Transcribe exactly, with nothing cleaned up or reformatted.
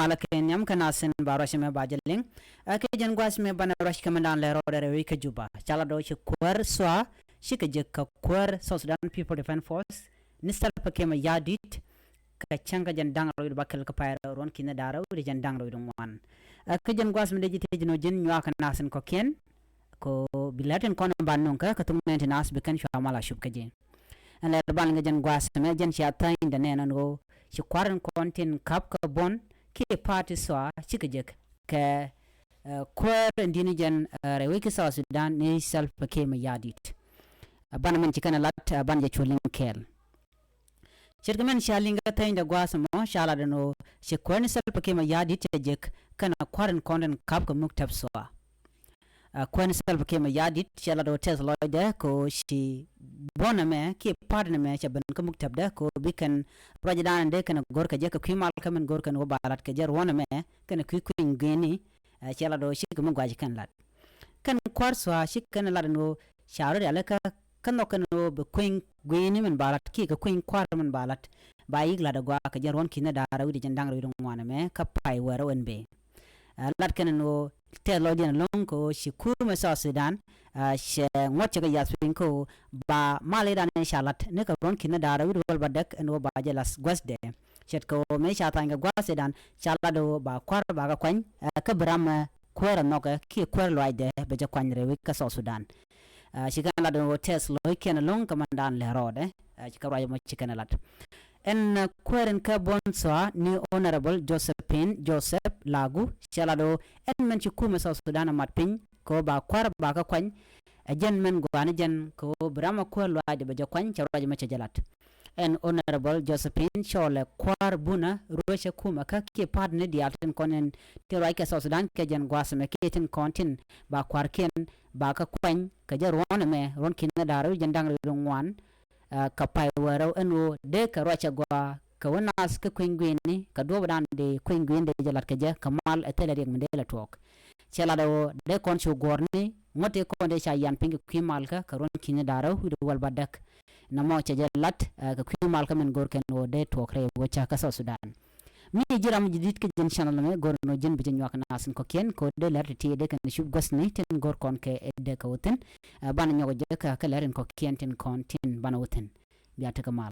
malä kɛ nhiam kä nasin ba ruac mɛ ba jɛ liŋ. Ɛ kɛ jɛn gua̱a̱th mɛ banɛ ruac kɛ mɛ dan lɛ rɔɔdɛ rɛ wec kä Juba. Ca la dɔɔ ci kuäär SSOA cikɛ jek kɛ kuäär South Sudan People Defense Force ni Salva Kiir Mayardit kɛ cäŋ kä jɛn da̱ŋ rɛw wi̱cdɛ bäkɛl kä pay rɛw ruɔ̱n ki̱n da̱ŋ rɛw wi̱cdɛ jɛn da̱ŋ rɛw wi̱cdɛ ŋuan. Ɛ kɛ jɛn gua̱a̱th mɛ dee ji̱ tëë ji̱ nɔ ji̱n nyuakä nasin kɔ̱kiɛn ko bi lät in kɔn in ban nuŋ kä kä thuk nɛn ti nath bi kɛn cua mal a cup kä ji̱. Ɛn lɛr ban liŋ kɛ jɛn gua̱a̱th mɛ jɛn cia tha̱a̱ny dɛ nɛn ɛn ɣöö ci kua̱r in kɔn tin ka̱p kä buɔ̱n kiɛ party SSOA cikɛ jek kɛ kuäär in di̱t ni jɛn rɛy wec kä South Sudan ni Salva Kiir Mayardit. Banɛ mɛn ci kɛn ɛ lat banɛ jɛ cuɔl liŋ kɛɛl. Ce̱tkɛ mɛn cia liŋ kä theny dɛ gua̱a̱th ɛmɔ ca lat ɛn ɣöö ci kuäär ni Salva Kiir Mayardit cɛ jek kɛnɛ kua̱r in kɔn tin ka̱p kɛ muktab SSOA. Kuäär ni Salva Kiir Mayardit cɛ lat ɣöö tɛth lɔcdɛ kɛ ɣöö ci buɔ̱n ɛmɛ kiɛ party ɛmɛ cɛ ben kä muktabdɛ kɛ ɣöö bi kɛn ruacdan in dee kɛn go̱r kɛ jɛ kɛ kui̱ mal kä min go̱r kɛn ɣöö ba lat kɛ jɛ ruɔ̱n ɛmɛ kɛnɛ kui̱ kui̱ny gui̱ni. Cɛ lat ɣöö cikɛ mi gua̱c kɛn lat kɛn kua̱r SSOA ci kɛn lat ɛn ɣöö ca rɔ rialikä kä nhɔk kɛn ɣöö bi kui̱ny gui̱ni min ba lat kiɛ kɛ kui̱ny kua̱r min ba lat ba yik lat agua kɛ jɛn ruɔ̱n ki̱n da̱ŋ rɛw wi̱cdɛ jɛn da̱ŋ rɛw wi̱cdɛ ŋuan ɛmɛ kä pay wɛɛr ɣän bëë. Lat kɛn ɛn ɣöö tɛth lɔcdiɛn ɛlɔ̱ŋ kɛ ɣöö ci kuur mɛ South Sudan cɛ ŋuɔ̱t cɛ kɛ yath piny kɛ ɣöö ba mal i̱dan in ca lat ni kɛ ruɔ̱n ki̱n da̱ŋ rɛw wi̱cdɛ wäl ba däk ɛn ɣöö ba jɛ lath gua̱thdɛ. Ce̱tkɛ ɣöö mëë ca tha̱a̱ny kɛ gua̱a̱th i̱dan ca lat ɣöö ba kua̱r ba kɛ kuany kä bi ram ɛ kuäär ɛ nhɔkɛ kiɛ kuäär luaacdɛ bɛ jɛ kuany rɛy wec kä South Sudan. Ci kɛn lat ɛn ɣöö tɛth lɔckiɛn ɛlɔ̱ŋ kɛ mɛn dan lɛ rɔɔdɛ ci kɛ ruac ɛmɔ ci kɛn ɛ lat. Ɛn kuäär in kä buɔ̱n SSOA ni Honorable Josephine Joseph Lagu cɛ lat ɣöö ɛn mɛn ci kumɛ South Sudan ɛ mat piny kɛ ɣöö ba kua̱r ba kɛ kuany. Ɛ jɛn mɛn gua̱a̱ni jɛn kɛ ɣöö bi ram ɛ kuäär luaacdɛ bɛ jɛ kuany cɛ ruac ɛmɔ cɛ jɛ lat. Ɛn Honorable Josephine cɔɔlɛ kua̱r bunä ruecä kumɛ kä kiɛ party ni diaal tin kɔn in ti ruac kɛ South Sudan kɛ jɛn gua̱a̱th ɛmɛ kiɛ tin kɔn tin ba kua̱rkiɛn ba kä kuany kɛ jɛ ruɔ̱n ɛmɛ ruɔ̱n ki̱n da̱ŋ rɛw wi̱cdɛ jɛn da̱ŋ rɛw wi̱cdɛ ŋuan. Kä pay wärä ɛn ɣöö dee kɛ ruacɛ gɔaa kɛ wä naath kä kui̱ny gui̱ni kɛ duɔ̱ɔ̱pdan dee kui̱ny gui̱ni dee jɛ lat kɛ jɛ kɛ mal ɛ thilɛ riɛk min dee lɛ tuɔɔk. Cɛ lat ɛ ɣöö dee kɔn cu guɔ̱ɔ̱rni ŋuɔ̱t tëë kɔn dee ca yan piny kɛ kui̱ malkä kɛ ruɔ̱n ki̱n da̱ŋ rɛw wi̱cdɛ wäl ba däk. Nɔmɔ cɛ jɛ lat kɛ kui̱ malkä min go̱o̱r kɛn ɣöö dee tuɔɔk rɛy wecä kä South Sudan. Mi ji̱ ram ji̱ di̱t kä ji̱n channel mɛ go̱o̱r nɔ ji̱n bi jɛ nyuak nath in kɔ̱kiɛn kɛ ɣöö dee lɛr ti ti dee kɛn cup guäthni tin go̱o̱r kɔn kɛ ɛ dee kɛ wä thi̱n. Banɛ nyɔk jɛ kä kɛ lɛr in kɔ̱kiɛn tin kɔn tin banɛ wä thi̱n. Bia tekɛ mal.